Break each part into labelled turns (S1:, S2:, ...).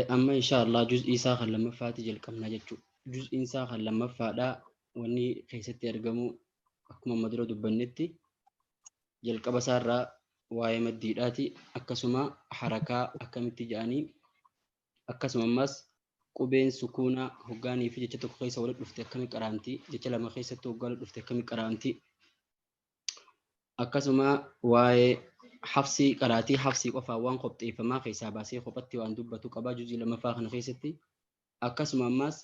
S1: Amma insha Allah juz'ii isaa kan lammaffaati jalqabna jechuudha. Juz'iin isaa kan lammaffaadha. Wanni keessatti argamu akkuma amma dura dubbannetti jalqaba isaarraa waa'ee maddiidhaati. Akkasuma harakaa akkamitti jedhanii, akkasuma ammas qubeen sukuunaa hoggaanii fi jecha tokko keessa walitti dhufte akkamitti qaraamti, jecha lama keessatti hoggaa walitti dhufte akkamitti qaraamti. Akkasuma waa'ee hafsii qaraatii hafsii qofaan waan qopheeffamaa keessaa baasee kophatti waan dubbatu qaba juz'ii lammaffaa kana keessatti. Akkasuma ammas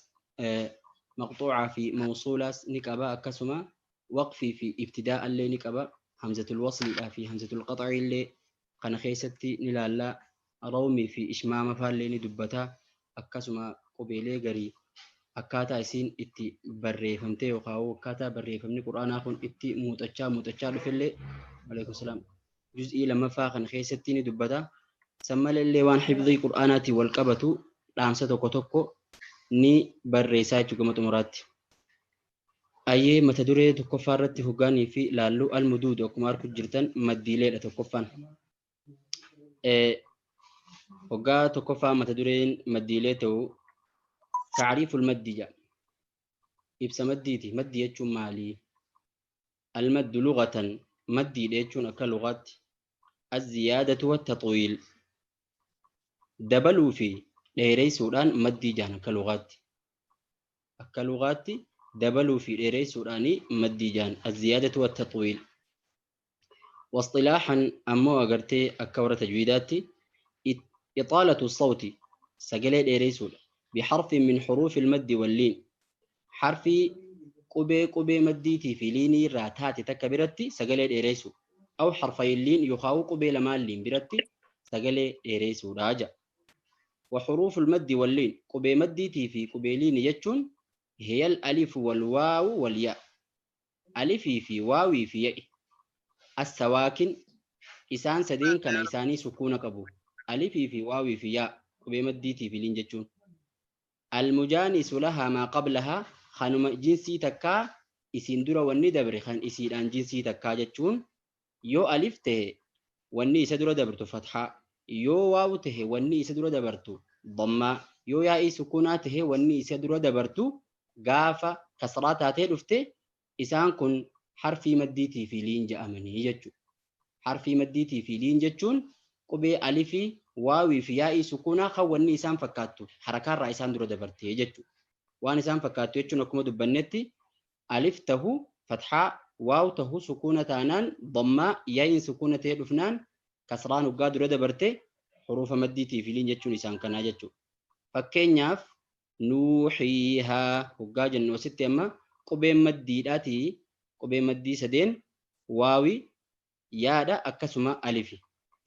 S1: maqxuucaa fi mawsuulaas ni qaba. Akkasuma waqfii fi ibtidaa illee ni qaba. Hamzatul wasliidhaa fi hamzatul qaxii illee kana keessatti ni laalla. Rawmii fi ishmaama faallee ni dubbata. Akkasuma qubeelee garii akkaataa isiin itti barreeffamte yookaan akkaataa barreeffamni Qur'aanaa kun itti muuxachaa muuxachaa dhufellee, alaikum salaam, juz'ii lammaffaa kana keessatti ni dubbata. San malallee waan hifdii Qur'aanaatiin wal qabatu dhaamsa tokko tokko ni barreessaa jechuudha gama xumuraatti. Ayyee, mata duree tokkoffaa irratti hoggaanii fi laalluu almuduudu akkuma arku jirtan maddiileedha tokkoffaan. Hoggaa tokkoffaa mata dureen maddiilee ta'u, taariiful maddi jedha. Ibsa maddiiti. Maddii jechuun maali? Almaddu lughatan, maddiidha jechuun akka lugaatti azziyaadatu wattaxwiil, dabaluu fi dheereysuudhaan maddii jedhan akka lugaatti. Akka lugaatti dabaluu fi dheereysuudhaani maddii jedhan, azziyaadatu wattaxwiil. Wasxilaahan ammoo agartee akka warra tajwiidaatti ixaalatu sawti, sagalee dheereysuudha. Biharfin min huruufi almaddi walliin, harfii qubee maddiitii fi liinii irraa taate takka biratti sagalee dheereysu. Aw harfayin liin, yookaan qubee lamaan liin biratti sagalee dheereysuudha jedha. Wa huruuful maddi walliin, qubee maddiitii fi qubee liinii jechuun, hiyal alifu wal waawu wal yaa, alifii fi waawii fi ya'i. Assawaakin, isaan sadeen kana isaanii sukuuna qabu. Alifii fi waawii fi yaa, qubee maddiitii fi liin jechuun. Almujaanisu lahaa maa qablahaa, kanuma jinsii takkaa isiin dura wanni dabre kan isiidhaan jinsii takkaa jechuun, yoo alif tahe wanni isa dura dabrtu fathaa, yoo waaw tahe wanni isa dura dabartu dammaa, yoo yaa'ii sukuunaa tahe wanni isa dura dabartu gaafa kasraa taatee dhufte, isaan kun harfii maddiitii fi liin ja'amanii jechuudha. Harfii maddiitii fi liin jechuun qubee alifii, waawii fi yaa'ii sukuunaa kan wanni isaan fakkaattu harakaarraa isaan dura dabartee jechuudha. Waan isaan fakkaattu jechuun akkuma dubbannetti alif tahu fathaa, waaw tahu sukuuna taanaan dammaa, yaa'iin sukuuna ta'ee dhufnaan kasraan hoggaa dura dabarte, huruufa maddiitii fi liin jechuun isaan kanaa jechuudha. Fakkeenyaaf nuuxiihaa hoggaa jennu, asitti amma qubeen maddiidhaati, qubee maddii sadeen waawi, yaadha, akkasuma alifi.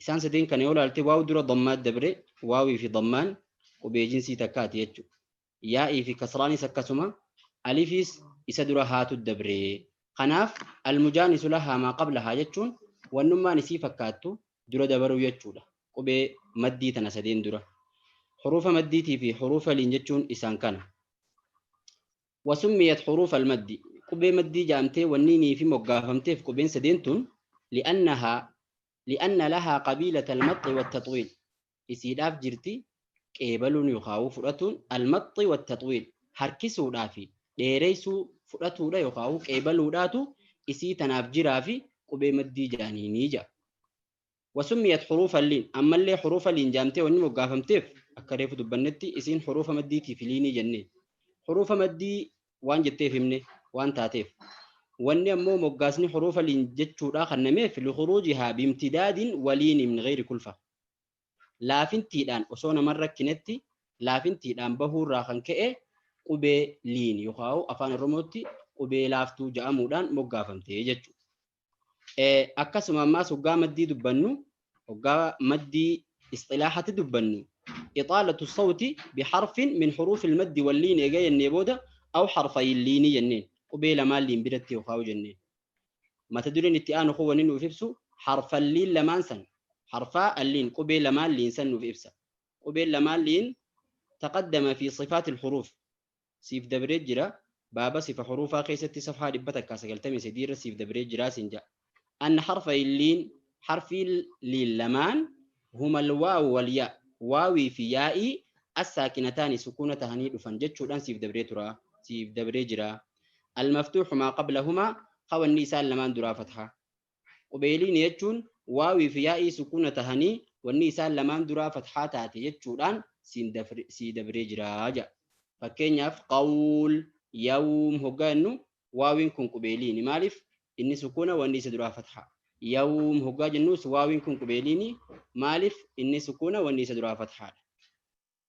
S1: Isaan sadeen kana yoo ilaalte, waaw dura dammaa dabre, waawii fi dammaan qubee jinsii takkaati jechuudha. Yaa'ii fi kasraanis akkasuma, alifiis isa dura haatu dabre. Kanaaf almujaanisu lahaa maa qablahaa jechuun wannummaan isii fakkaattu dura dabaruu jechuudha. Qubee maddii tana sadeen dura. Huruufa maddiitii fi huruufa liin jechuun isaan kana. Wasummiyat huruufa almaddi, qubee maddii jaamtee wanni nii fi moggaafamteef qubeen sadeen tun, li'annahaa li'anna lahaa qabiilata almaxxi wattaxwiil, isiidhaaf jirti qeebaluun yookaan fudhatuun, almaxxi wattaxwiil, harkisuudhaa fi dheereysuu fudhatuudha yookaan qeebaluudhaatu isii tanaaf jiraa fi qubee maddii jaaniinii ja'a. Wasummiyat huruufa liin, ammallee huruufa liin jaamtee wanni moggaafamteef, akka reefu dubbannetti isiin huruufa maddiitii fi liinii jennee. Huruufa maddii waan jetteef himne waan taateef. Wanni ammoo moggaasni huruufa liin jechuudhaa kennameef, likuruujihaa bimtidaadin waliini min gayri kulfa. Laafintiidhaan osoo naman rakkinetti laafintiidhaan bahuurraa kan ka'e qubee liin yookaan afaan Oromootti qubee laaftuu ja'amuudhaan moggaafamte jechuudha. Akkasuma ammaas hoggaa maddii dubbannu, hoggaa maddii isxilaahatti dubbannu, ixaalatu sawti biharfin min huruufi ilmaddi walliin eega jennee booda, aw harfayin liinii jenneen, qubee lamaan liin biratti yookaan jenneen. Mata dureen itti aanu kun wanni nuuf ibsu harfan liin lamaan san, harfaa alliin, qubee lamaan liin san nuuf ibsa. Qubeen lamaan liin taqaddama fi sifaati alhuruuf siif dabree jira, baaba sifa huruufaa keessatti safhaa 193 irra siif dabree jira siin ja'a. Anna harfa liin, harfii liin lamaan, huma alwaawu wal yaa, waawii fi yaa'ii. As-saakinataani sukuuna tahanii dhufan jechuudhaan siif dabree tura, siif dabree jira. Al-maftuuxu maa qablahumaa hawanni isaan lamaan duraa fatha. Qubeeliin jechuun waawii fi yaa'ii sukuuna tahanii wanni isaan lamaan duraa fathaa taate jechuudhaan sii dabree jira jedha. Fakkeenyaaf qawl, yawm hoggaa jennu waawiin kun qubeeliini. Maaliif inni sukuuna wanni isa duraa fatha. Yawm hoggaa jennus waawiin kun qubeeliini. Maaliif inni sukuuna wanni isa duraa fathaadha.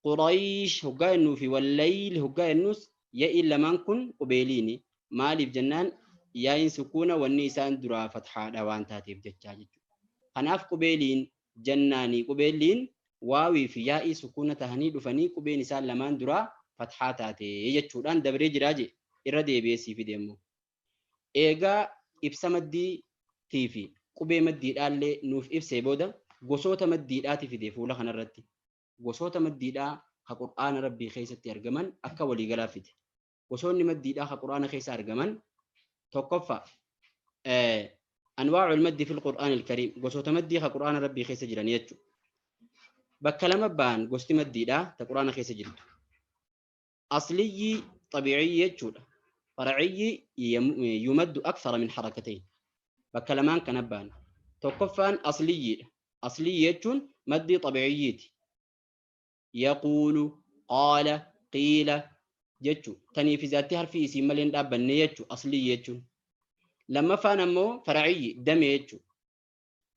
S1: Quraysh hoggaa jennuu fi wallayl hoggaa jennus ya'iin lamaan kun qubeeliini. Maaliif jennaan yaa'iin sukuuna wanni isaan duraa fathaadha waan taateef jechaa jechuudha. Kanaaf qubeeliin jennaanii qubeeliin waawii fi yaa'ii sukuuna tahanii dhufanii qubeen isaan lamaan duraa fathaa taate jechuudhaan dabree jiraa je irra deebi'ee sii fide immoo. Eegaa ibsa maddiitii fi qubee maddiidhaallee nuuf ibsee booda gosoota maddiidhaati fide fuula kanarratti. Gosoota maddiidhaa ka Qur'aana Rabbii keessatti argaman akka waliigalaa fide. Gosoonni maddiidhaa ka Qur'aana keessa argaman tokkoffaa anwaa'ul maddi fil Qur'aan al-Kariim gosoota maddii ka Qur'aana Rabbii keessa jiran jechuudha. Bakka lama ba'an gosti maddiidhaa ta Qur'aana keessa jirtu. Asliyyi xabiiciyyi jechuudha. Faraciyyi yumaddu akthara min harakatayn. Bakka lamaan kana ba'an. Tokkoffaan asliyyiidha. Asliyyi jechuun maddii xabiiciyyiiti. Yaquulu, qaala, qiila jechu. Tanii fi zaatti harfii isiin malee hin dhaabbanne jechu asliyyi jechuun. Lammaffaan ammoo faraciyyi damee jechu.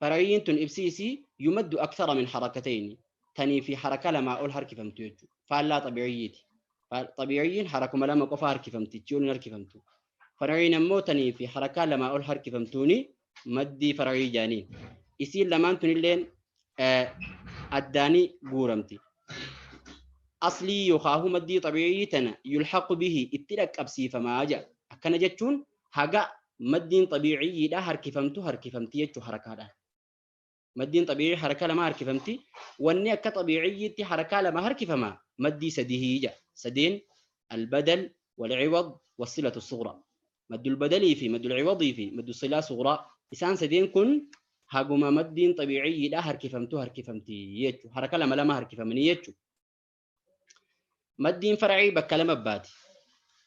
S1: Faraciyyiin tun ibsi isii yumaddu akthara min harakatayni. Tanii fi haraka lamaa ol harkifamtu jechu. Faallaa xabiiciyyiiti. Xabiiciyyiin harakuma lama qofa harkifamti, ichi ol hin harkifamtu. Faraciyyiin ammoo tanii fi harakaa lamaa ol harkifamtuuni maddii faracii jaaniin. Isiin lamaan tunilleen addaanii guuramti. Aslii yookaan maddii xabiicii tana yulhaqu bihi itti dhaqqabsiifamaa jedha. Akkana jechuun haga maddiin xabiiciyyiidha harkifamtu harkifamti jechuu harakaadhaan. Maddiin xabiicii haraka lama harkifamti. Wanni akka xabiiciyyiitti harakaa lama harkifama maddii sadihii jedha. Sadeen albadal walciwad wasilatu sughra. Maddul badalii fi maddul ciwadii fi maddu silaa sughraa. Isaan sadeen kun haguma maddiin xabiiciyyiidha harkifamtu harkifamti jechuudha. Haraka lama lama harkifamanii jechuudha. Maddiin faracii bakka lama baati.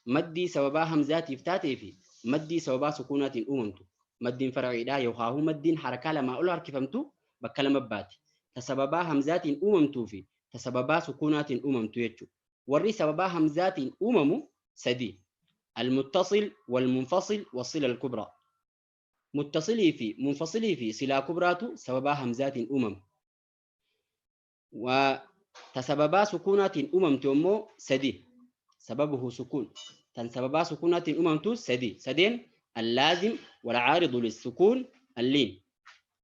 S1: Maddii sababaa hamzaatiif taatee fi maddii sababaa sukuunaatiin uumamtu. Maddiin faraciidha yookaan maddiin harakaa lamaa ol harkifamtu bakka lama baati. Ta sababaa hamzaatiin uumamtuu fi ta sababaa sukuunaatiin uumamtu jechuudha. Warri sababaa hamzaatiin uumamu sadi. Almuttasil walmunfasil wasila alkubraa. Muttasilii fi munfasilii fi silaa kubraatu sababaa hamzaatiin uumamu. Ta sababaa sukuunaatiin uumamtu immoo sadi. Sababuhu sukuun. Tan sababaa sukuunaatiin uumamtu sadi. Sadeen allaazim walcaaridu lissukuun alliin.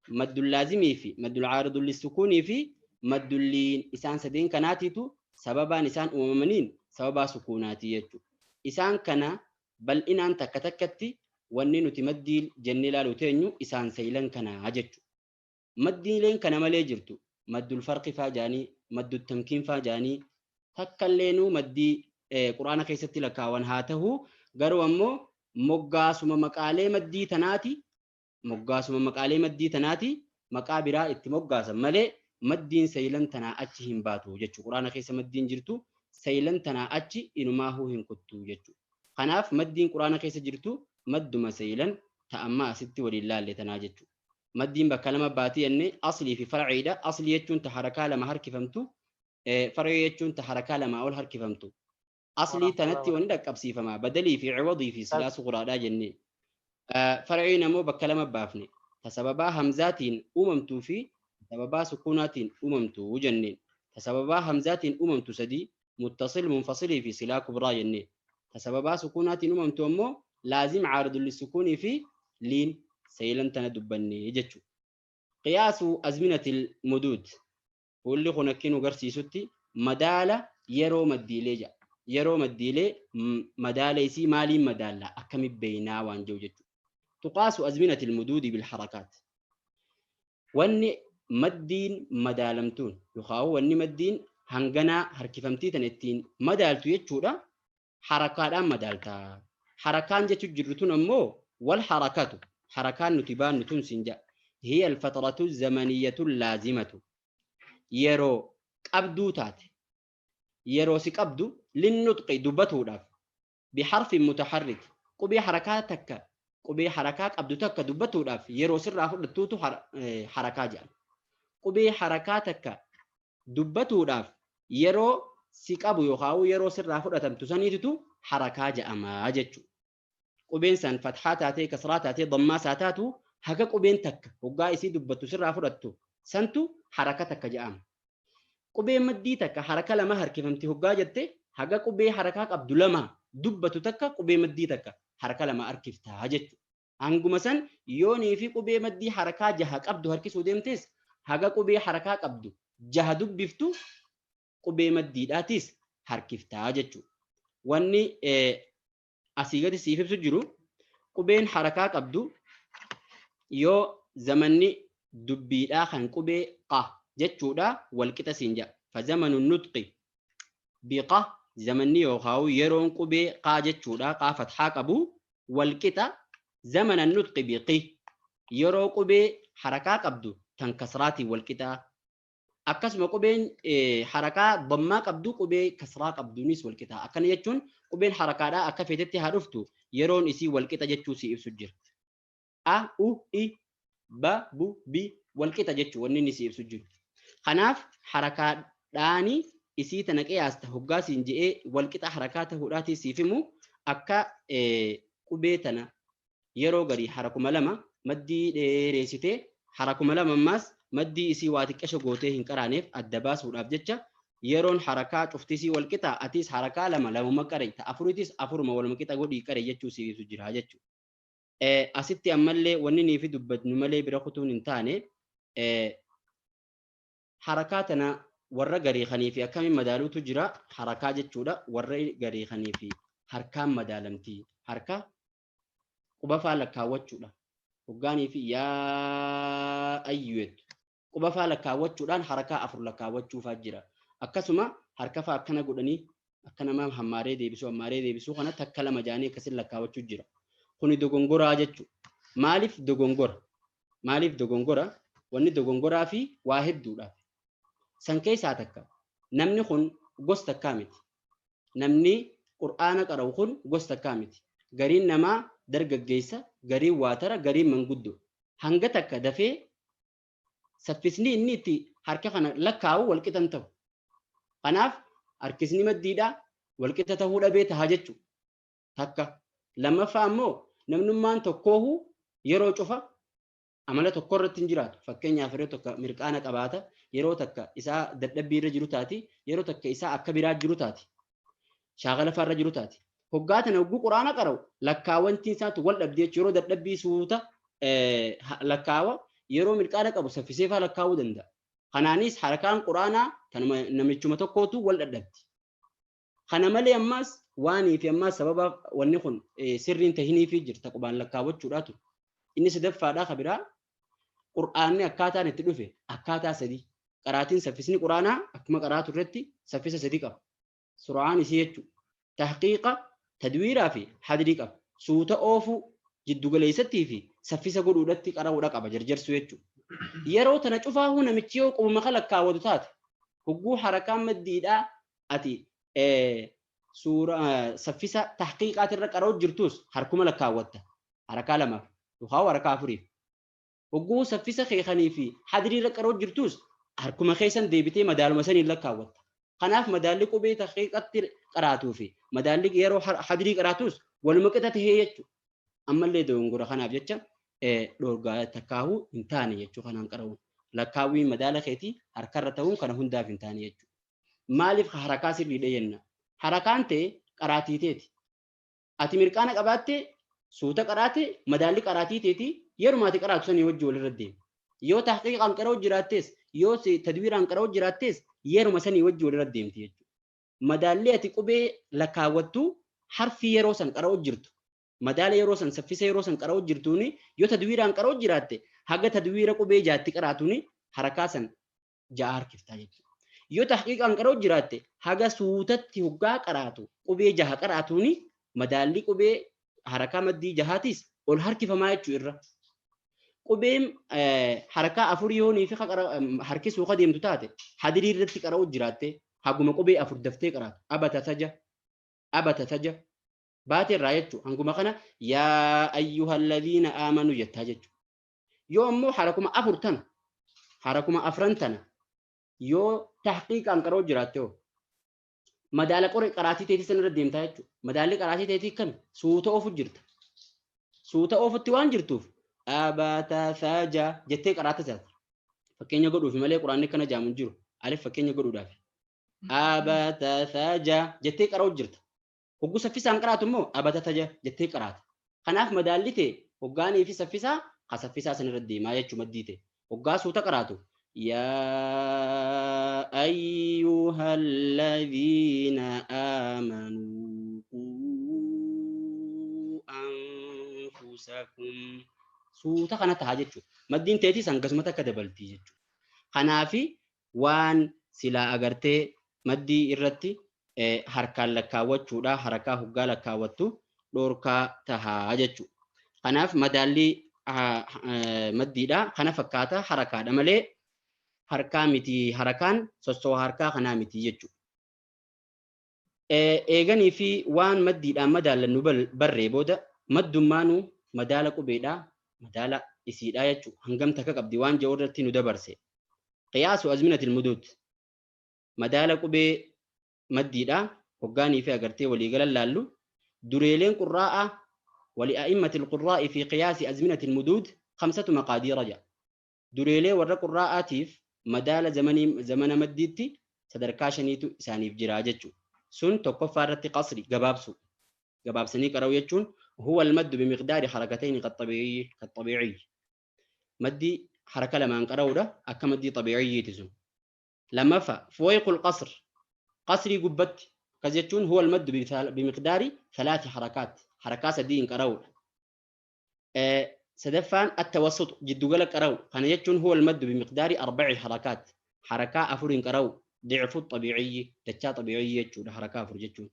S1: Maddul laazimii fi maddul caaridu lissukuunii fi maddul liin isaan sadeen kanaatiitu sababaan isaan uumamaniin sababaa sukuunaatii jechuudha. Isaan kana bal'inaan takka takkatti wanni nuti maddii jennee ilaaluu teenyu isaan saylan kanaa jechuudha. Maddiileen kana malee jirtu maddul farqi faa jaanii maddul tamkiin faa jaanii takka illeenuu maddii Quraana keessatti lakkaawan haa ta'u garuu ammoo moggaasuma maqaalee maddii tanaati moggaasuma maqaalee maddii tanaati maqaa biraa itti moggaasan malee maddiin saylan tanaa achi hin baatu jechuudha. Quraana keessa maddiin jirtu saylan tanaa achi inumaahuu hin kuttu jechuudha. Kanaaf maddiin Quraana keessa jirtu madduma saylan ta'ammaa asitti waliin laalle tanaa jechuudha. Maddiin bakka lama baatii jennee aslii fi farciidha. Aslii jechuun ta harakaa lama harkifamtu, farcii jechuun ta harakaa lamaa ol harkifamtu. Aslii tanatti wani dhaqqabsiifama. Badalii fi ciwadii fi silaa suquraadhaa jennee. Farciin ammoo bakka lama baafne. Ta sababaa hamzaatiin uumamtuu fi sababaa sukuunaatiin uumamtu jenneen. Ta sababaa hamzaatiin uumamtu sadii muttasil munfasilii fi silaa kubraa jenneen. Ta sababaa sukuunaatiin uumamtu ammoo laazim caaridun lissukuunii fi liin saylan tana dubbanne jechuudha. Qiyaasu azminatil muduud. Fuulli kun akki nu garsiisutti madaala yeroo maddiilee jedha. Yeroo maddiilee madaala isii maaliin madaalla akkami beeynaa waan jiru jechuudha. Tuqaasu azminatil muduudi bil harakaat. Wanni maddiin madaalamtuun yookaan wanni maddiin hanganaa harkifamtii tana ittiin madaaltu jechuudha. Harakaadhaan madaalta. Harakaan jechuun jirru tun ammoo wal harakatu. Harakaan nuti baannu tun siin jedha. Hiya alfatratu zamaniyatu laazimatu. Yeroo qabduu taate. Yeroo si qabdu linnutqi dubbatuudhaaf biharfin mutaharrik qubee harakaa takka qubee harakaa qabdu takka dubbatuudhaaf yeroo sirraa fudhattuutu harakaa jedhama. Qubee harakaa takka dubbatuudhaaf yeroo si qabu yookaan yeroo sirraa fudhatamtu saniititu harakaa jedhama jechuudha. Qubeen san fathaa taatee kasraa taatee dammaa isaa taatu haga qubeen takka hoggaa isii dubbattu sirraa fudhattu santu haraka takka jedhama. Qubeen maddii takka haraka lama harkifamti hoggaa jette haga qubee harakaa qabdu lama dubbatu takka qubee maddii takka haraka lama harkiftaa jechuudha. Hanguma san yoonii fi qubee maddii harakaa jaha qabdu harkisuu deemtes haga qubee harakaa qabdu jaha dubbiftu qubee maddiidhaatis harkiftaa jechuudha. Wanni asii gadi siif ibsu jiru qubeen harakaa qabdu yoo zamanni dubbiidhaa kan qubee qa jechuudha walqixa siin jedha. Fazamanu nutqi biqa zamanni yookaan yeroon qubee qaa jechuudha qaa fathaa qabu walqixa zamana nutqi biqi yeroo qubee harakaa qabdu tan kasraatiin walqixa. Akkasuma qubeen harakaa dammaa qabdu qubee kasraa qabduunis walqixa. Akkana jechuun qubeen harakaadhaa akka feetetti haa dhuftu yeroon isii walqixa jechuu si ibsu jira. A, U, I, B, Bu, B walqixa jechuu wanni inni si ibsu jiru. Kanaaf harakaadhaani isii tana qiyaasta hoggaa siin je'ee walqixa harakaa ta'uudhaatii siif himu akka qubee tana yeroo garii harakuma lama maddii dheereessitee harakuma lama ammaas maddii isii waa xiqqasho gootee hin qaraaneef adda baasuudhaaf jecha yeroon harakaa cuftisii walqixa atiis harakaa lama lamuma qare ta afuritis afuruma waluma qixa godhii qare jechuu siif ibsu jira jechuudha. Asitti ammallee wanni nii fi dubbatnu malee bira kutuun hin taane harakaa tana warra garii kanii fi akkamiin madaaluutu jira harakaa jechuudha warra garii kanii fi harkaan madaalamti harka qubafaa lakkaawwachuudha. Hoggaanii fi yaa ayyuettu qubafaa lakkaawwachuudhaan harakaa afur lakkaawwachuufaa jira. Akkasuma harkafaa akkana godhanii akka nama hammaaree deebisuu kana takka lama jaanii akkasin lakkaawwachuu jira. Kuni dogongoraa jechuudha. Maaliif dogongora? Maaliif dogongora? Wanni dogongoraa fi waa hedduudhaaf. San keessaa takka namni kun gosa takkaa miti. Namni Qur'aana qara'u kun gosa takkaa miti. Gariin namaa dargaggeessa, gariin waatara, gariin manguddoo. Hanga takka dafee saffisni inni itti harka kana lakkaa'u walqixa hin ta'u. Kanaaf harkisni maddiidhaa walqixa ta'uu dhabee taha jechuudha. Takka. Lammaffaa ammoo namnummaan tokkoohu yeroo cufa amala tokko irratti hin jiraatu. Fakkeenyaaf yeroo tokko mirqaana qabaata, yeroo takka isaa dadhabbii irra jiru taati, yeroo takka isaa akka biraa jiru taati. Shaakala irra jiru taati. Hoggaa tana hogguu Qur'aana qara'u lakkaawwantiin isaatu wal dhabdee jechuudha. Yeroo dadhabbii suuta lakkaawa, yeroo mirqaana qabu saffisee faa lakkaawuu danda'a. Kanaanis harakaan Qur'aanaa tanuma namichuma tokkootu wal dadhabdi. Kana malee ammaas waanii fi ammaas sababa wanni kun sirriin tahiniifii jirta qubaan lakkaawwachuudhaatu. Inni sadaffaadhaa ka biraa Qur'aanni akkaataan itti dhufe akkaataa sadii. Qaraatiin saffisni Qur'aanaa akkuma qaraatu irratti saffisa sadii qaba. Sur'aan isii jechuudha. Tahqiiqa, tadwiiraa fi hadrii qaba. Suuta oofuu, jiddugaleessattii fi saffisa godhuudhatti qara'uudha qaba jarjarsuu jechuudha. Yeroo tana cufaahuu namichi yoo qubuma ka lakkaawwatu taate hogguu harakaan maddiidhaa ati suura saffisa tahqiiqaatirra qara'u jirtus harkuma lakkaawwatta. Harakaa lamaaf yookaan harakaa afuriif. Hogguu saffisa keekanii fi hadriirra qara'u jirtus harkuma keessan deebitee madaaluma saniin lakkaawwatta. Kanaaf madaalli qubee tahqiiqatti qaraatuu fi madaalli yeroo hadrii qaraatus waluma qixa tahee jechuudha. Ammallee dogongora kanaaf jecha dhoorgaa takkaahuu hin taane jechuu kanaan qara'uun. Lakkaawwiin madaala keetii harkarra ta'uun kana hundaaf hin taane jechuudha. Maaliif harakaa sirriidha jenna? Harakaan ta'e qaraatii teeti. Ati mirqaana qabaatte suuta qaraate madaalli qaraatii teeti yeruma ati qaraatu sanii wajji walirra deema. Yoo tahqiiqaan qara'u jiraattes yoo tadwiiraan qara'u jiraattes yeruma sanii wajji walirra deemti jechuudha. Madaalli ati qubee lakkaawwattu harfii yeroo san qara'u jirtu. Madaala yeroo san saffisa yeroo san qara'u jirtuuni yoo tadwiiraan qara'u jiraatte haga tadwiira qubee jaatti qaraatuuni harakaa san ja'a harkiftaa jechuudha. Yoo tahqiiqaan qara'u jiraatte haga suutatti hoggaa qaraatu qubee jaha qaraatuuni madaalli qubee harakaa maddii jahaatis ol harkifamaa jechuu irra. Qubeen harakaa afurii yoonii fi harkisuu ka deemtu taate hadirii irratti qara'u jiraatte Haguma qubee afur daftee qaraatu. Abata taja, abata taja. Baatee irraa jechuudha. Hanguma kana yaa ayyuhalladiina aamanuu jettaa jechuudha. Yoo ammoo harakuma afur tana, harakuma afran tana yoo tahqiiqaan qaroo jiraatte hoo madaala qoree qaraatii teetii sana irra deemtaa jechuudha. Madaalli qaraatii teetii kami? Suuta oofu jirta. Suuta oofutti waan jirtuuf abata saja jettee qaraata taate. Fakkeenya godhuufi malee quraanni akkana jaamu hin jiru. Alif fakkeenya godhuudhaaf. Abata saja jettee qara'u jirta. Hogguu saffisaan qaraatu immoo abata taja jettee qaraata. Kanaaf madaalli tee hoggaanii fi saffisaa ka saffisaa sanirra deemaa jechuu maddii tee. Hoggaa suuta qaraatu yaa ayyuhalladhiina aamanuu quu anfusakum suuta kana taha jechuudha. Maddiin teetis hangasumatti akka dabaltii jechuudha. Kanaafi waan silaa agartee maddii irratti harkaan lakkaawwachuudha harakaa hoggaa lakkaawwattu dhorkaa tahaa jechuudha. Kanaaf madaallii maddiidha kana fakkaata harakaadha malee harkaa miti harakaan sossooha harkaa kanaa miti jechuudha. Eeganii fi waan maddiidhaan madaallannu barree booda maddummaanuu madaala qubeedhaa madaala isiidhaa jechuudha. Hangam takka qabdi waan jedhu irratti nu dabarse. Qiyaasu azminatil muduud madaala qubee maddiidha hoggaanii fi agartee walii galan laallu dureeleen qurraa'a wali a'immatil qurraa'i fi qiyaasi azminatil muduud khamsatu maqaadiira jedha. Dureelee warra qurraa'aatiif madaala zamanii zamana maddiitti sadarkaa shaniitu isaaniif jira jechuudha. Sun tokkoffaa irratti qasri gabaabsuu. Gabaabsanii qara'uu jechuun huwa al-maddu bimiqdaari harakatayni qaxxabiiciyyi. Maddii haraka lamaan qara'uudha akka maddii xabiiciyyiiti sun. Lammaffaa fuwayqul qasr qasrii gubbatti akkas jechuun huwa al-maddu bimiqdaari thalaati harakaat harakaa sadiin qara'uudha. Sadaffaan at-tawassut jiddugala qara'u kana jechuun huwa al-maddu bimiqdaari arba'i harakaat harakaa afuriin qara'u dicfu xabiiciyyi dachaa xabiiciyyi jechuudha harakaa afur jechuun.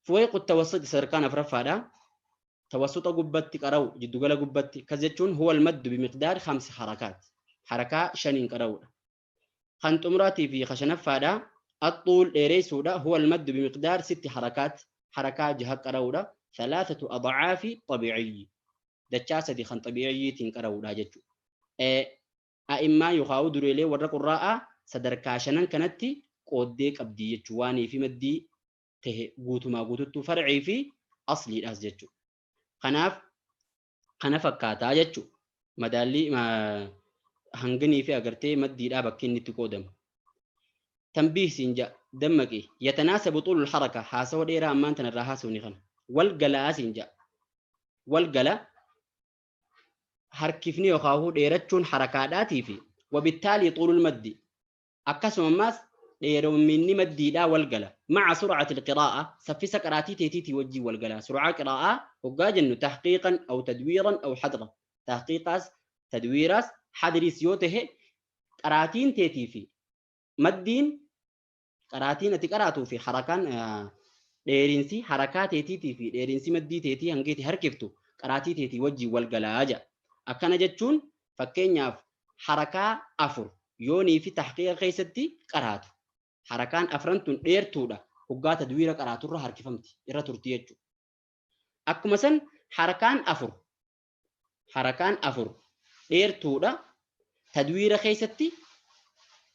S1: Fuwayqu tawassut sadarkaan afuraffaadha. Tawassuxa gubbatti qara'u jiddugala gubbatti akkas jechuun huwa al-maddu bimiqdaari khamsi harakaat harakaa shaniin qara'uudha. Kan xumuraatii fi shanaffaadha. Axxuul dheereessuudha. Huwa al-maddu bimiqdaar sitti harakaat harakaa jaha qara'uudha. Thalathatu adcaafi xabiiciyyi dachaa sadi kan xabiiciyyiitiin qara'uudha jechuudha. A'immaa yookaan dureelee warra qurraa'aa sadarkaa shanan kanatti qooddee qabdii jechuudha. Waanii fi maddii tahe guutumaa guututtuu farcii fi asliidhaas jechuudha. Kanaaf kana fakkaataa jechuudha. Madaallii hanginii fi agartee maddiidhaa bakki inni itti qoodamu. Tanbiih siin ja'a dammaqi yatanaasabu xuulul haraka haasawa dheeraa ammaan tanarraa haasawni kana wal galaa siin ja'a wal gala harkifni yookaan dheerachuun harakaadhaatii fi wabittaalii xuulul maddi akkasuma ammaas dheeromminni maddiidhaa wal gala maca sur'ati alqiraa'a saffisa qaraatii teetiitii wajjin wal gala sur'aa qiraa'aa hoggaa jennu tahqiiqan aw tadwiiran aw hadran tahqiiqaas tadwiiraas hadriis yoo tahe qaraatiin teetii fi maddiin qaraatiin ati qaraatuu fi harakaan dheerinsi harakaa teetiitii fi dheerinsi maddii teetii hangeeti harkiftu qaraatii teetii wajjin wal galaa jedha. Akkana jechuun fakkeenyaaf harakaa afur yoonii fi tahqiiqa keessatti qaraatu. Harakaan afran tun dheertuudha. Hoggaa tadwiira qaraaturra harkifamti irra turti jechuudha. Akkuma san harakaan afur dheertuudha. Tadwiira keessatti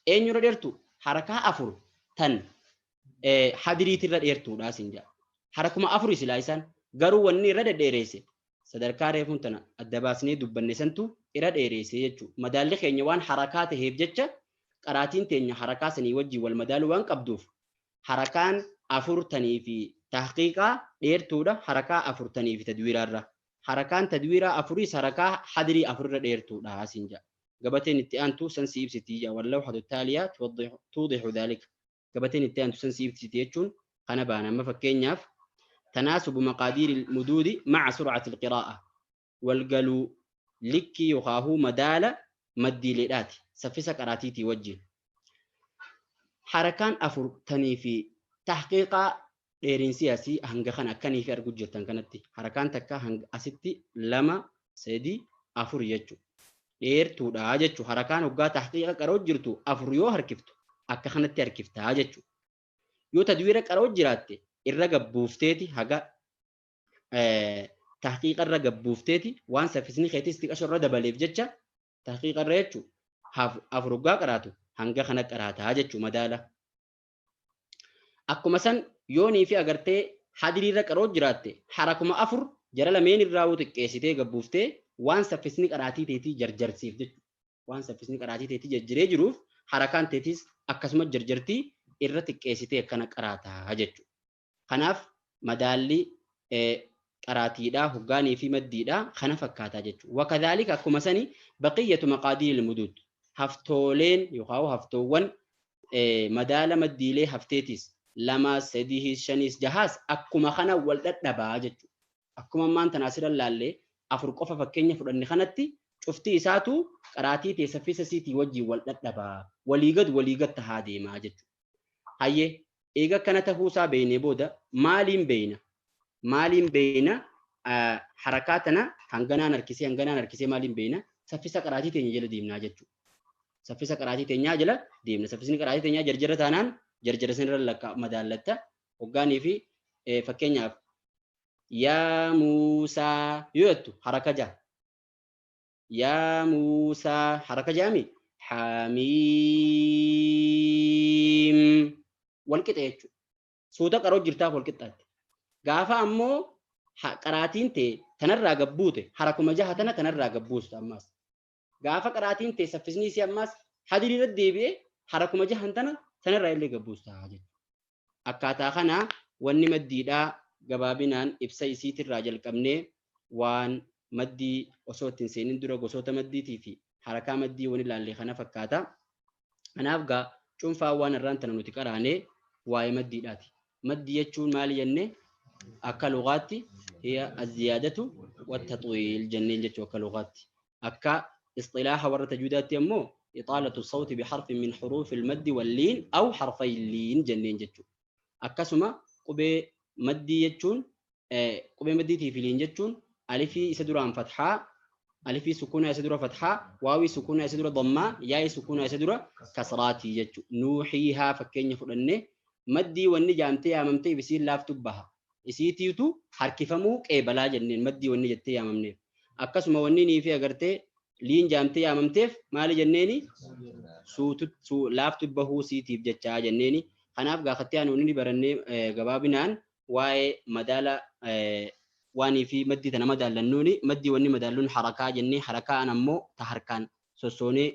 S1: eenyurra dheertu? Harakaa afur tan hadiriitirra dheertuudha siin jedha. Harakuma afur silaa isaan garuu wanni irra dhedheereesse sadarkaa reefuun tana adda baasnee dubbanne santu irra dheereesse jechuudha. Madaalli keenya waan harakaa taheef jecha qaraatiin teenya harakaa sanii wajjin wal madaaluu waan qabduuf harakaan afurtanii fi tahqiiqaa dheertuudha harakaa afurtanii fi tadwiiraarra. Harakaan tadwiiraa afuriis harakaa hadirii afurra dheertuudha siin jedha. Gabateen itti aantu san si ibsiti jedha. Wallawhatu taaliyaa tuudihu dhaalika. Gabateen itti aantu san si ibsiti jechuun kana baana. Amma fakkeenyaaf tanaasubu maqaadiiri muduudi maca sur'ati alqiraa'a. Walgaluu likkii yookaahuu madaala maddiileedhaati. Saffisa qaraatiitii wajjin. Harakaan afurtanii fi tahqiiqaa dheerinsi asii hanga kana akkanii fi arguu jirtan kanatti. Harakaan takka hanga asitti 2 3 4 jechuudha. Dheertuudha jechuudha. Harakaan hoggaa tahqiiqa qaroo jirtu afur yoo harkiftu Akka kanatti harkiftaa jechuudha. Yoo tadwiira qaroo jiraatte irra gabbuufteeti haga tahqiiqa irra gabbuufteeti waan saffisni keetis xiqqasho irra dabaleef jecha tahqiiqa irra jechuudha. Afur hoggaa qaraatu hanga kana qaraataa jechuudha madaala. Akkuma san yoonii fi agartee hadirii irra qaroo jiraatte harakuma afur jara lameen irraa xiqqeessitee gabbuuftee waan saffisni qaraatii teetii jarjarsiif jechuudha. Waan saffisni qaraatii teetii jarjaree jiruuf harakaan teetiis akkasuma jarjartii irra xiqqeessitee akkana qaraataa jechuudha. Kanaaf madaalli qaraatiidhaa hoggaanii fi maddiidhaa kana fakkaataa jechuudha. Wakadhaalika akkuma sani baqiyyatu maqaadiiril muduud haftooleen yookaan haftoowwan madaala maddiilee hafteetis 2 3 5 6 akkuma kana wal dhadhabaa jechuudha. Akkuma ammaan tana asirra laallee 4 qofa fakkeenya fudhanne kanatti cufti isaatu qaraatii ta'e saffisa siitii wajjin wal dhadhabaa walii gad tahaa deemaa jechuudha. Hayyee eega kana tahuusaa beeknee booda maaliin beekna? Maaliin beekna? Harakaa tana hanganaan harkisee maaliin beekna? Saffisa qaraatii teenya jala deemnaa jechuudha. Saffisa qaraatii teenyaa jala deemna. Saffisni qaraatii teenyaa jarjara taanaan jarjara sanirra lakka madaallatta. Hoggaanii fi fakkeenyaaf yaa Muusaa yoo jettu haraka jaha. Yaa Muusaa haraka jahami Hamiim wal qixa jechuudha. Suuta qaroo jirtaaf wal qixxaatti. Gaafa ammoo qaraatiin ta'e tanarraa gabbuute harakuma jaha tana tanarraa gabbuusta ammaas. Gaafa qaraatiin ta'e saffisni isii ammaas hadirii irra deebi'ee harakuma jahan tana tanarraa illee gabbuusta jechuudha. Akkaataa kana wanni maddiidhaa gabaabinaan ibsa isiitirraa jalqabnee waan maddii osoo ittiin seenin dura gosoota maddiitii fi harakaa maddii wani ilaalle kana fakkaata. Kanaaf gaa cuunfaa waan irraan tana nuti qaraanee waa'ee maddiidhaati. Maddii jechuun maali jennee akka lugaatti hiya azziyaadatu wattaxwiil jenneen jechuu akka lugaatti. Akka isxilaaha warra tajwiidaatti ammoo ixaalatu sawti biharfin min huruufi almaddi walliin aw harfay liin jenneen jechuu. Akkasuma qubee maddii jechuun qubee maddiitii fi liin jechuun alifii isa duraan fathaa, alifii sukuunaa isa dura fathaa, waawii sukuunaa isa dura dammaa, yaa'ii sukuunaa isa dura kasraatii jechuudha. Nuuxiihaa fakkeenya fudhannee maddii wanni jaamtee yaamamtee isiin laaftu baha. Isiitiitu harkifamuu qeebalaa jenneen maddii wanni jettee yaamamneef. Akkasuma wanni nii fi agartee liin jaamtee yaamamteef maali jenneeni laaftu bahuu siitiif jechaa jenneeni. Kanaaf gaafatti aanu ni barannee gabaabinaan waa'ee madaala waanii fi maddii tana madaallannuuni maddii wanni madaalluun harakaa jennee harakaan ammoo ta harkaan sossoonee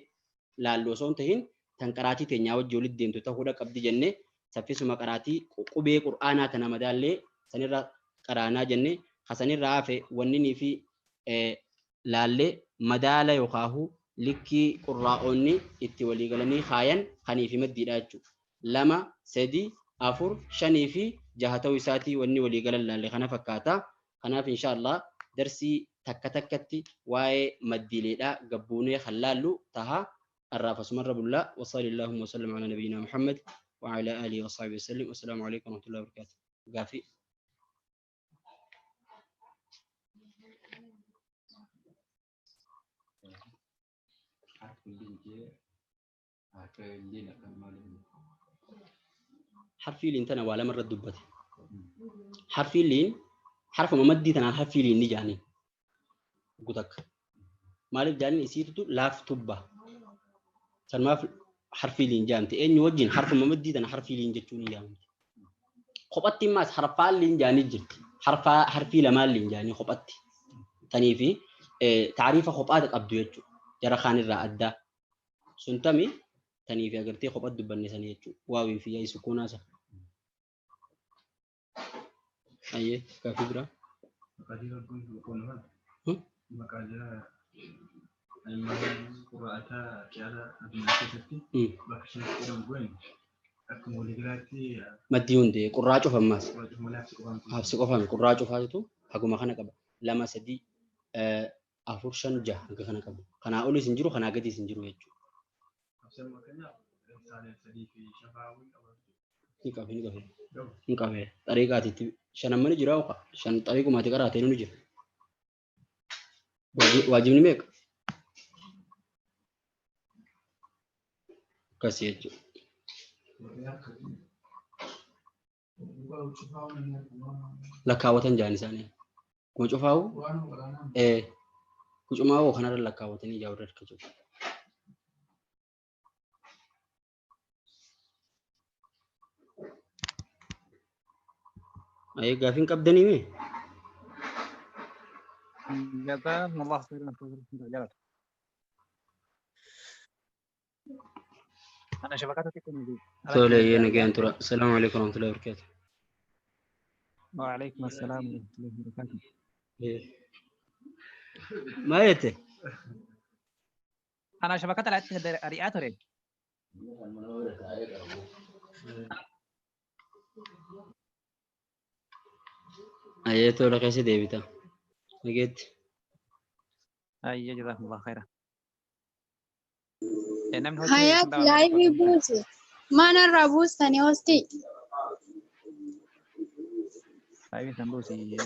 S1: laallu osoo hin tahin tan qaraatii teenyaa wajji walitti deemtu ta'uudha qabdi jennee saffisuma qaraatii qubee qur'aanaa tana madaallee sanirra qaraanaa jennee hasanirra hafe wanni nii fi laallee madaala yookaahu likkii qurraa'oonni itti walii galanii kaayan kanii fi maddiidha jechuudha. 2 3 4 5 fi 6 ta'uu isaatii wanni walii galan laalle kana fakkaata. Kanaaf inshaallah darsii takka takkatti waa'ee maddiileedha gabbuunee kan laallu taha. Arraaf asumarra bullaa. Wassallallahu wa sallam ala nabiyyina Muhammad wa ala alihi wa sahbihi wasallim. Assalaamu alaykum wa rahmatullahi wa barakatuh. Gaafii. Harfii liin tana waa lamarra dubbate. Harfii liin harfuma maddii tanaan harfii liin ni jaaniin. Gutakka. Maaliif jaaniin isiitutu laaftubba. Sanumaaf harfii liin jaamte. Eenyu wajjin harfuma maddii tana harfii liin jechuun ni jaamte. Kophatti immaas harfaan liin jaanii jirti. Harfii lamaan liin jaanii kophatti. Tanii fi taariifa kophaa qabdu jechuudha. Jara kaan irraa addaa. Sun tami tanii fi agartee kophatti dubbanne sanii jechuudha. Waawii fi yaa'ii sukuunaa isa. Ayyee gaaffii biraa. Maddii hundee qurraa cufa ammaas. Habsi qofame qurraa cufaatu haguma kana qaba. 2 3 4 5 6 hanga kana qabu. Kanaa olis hin jiru kanaa gadis hin jiru jechuudha. Ni qabe ni qabe. Ni qabe. Xariiqaatitti shanamma ni jira oka. Shan xariiqumaati qaraatee ni jira. Waajibni meeqa? Akkasii jechuudha. Lakkaawwatan jaan isaanii. Kuma cufaa'u kucumaa'u kanarra lakkaawwatanii jaa warra harka jiru. Ayee gaafiin qabdanii mee?
S2: جزاكم الله خيرا. جلال أنا شبكاتي تكون دي.
S1: Tole eeyyee nagaan tura. Asalaamu alaikum warahmatullahi wabarakatuh.
S2: وعليكم السلام ورحمة الله وبركاته.
S1: Maal jette?
S2: أنا شبكات الرئاتوري.
S1: Ayyee tola keessa deebita. Nageetti.
S2: أي جزاكم الله خيرا. Namni hojii
S3: Hayaat laayivii buuse. Maanarraa buustanii hostii.
S2: Laayivii san buusi.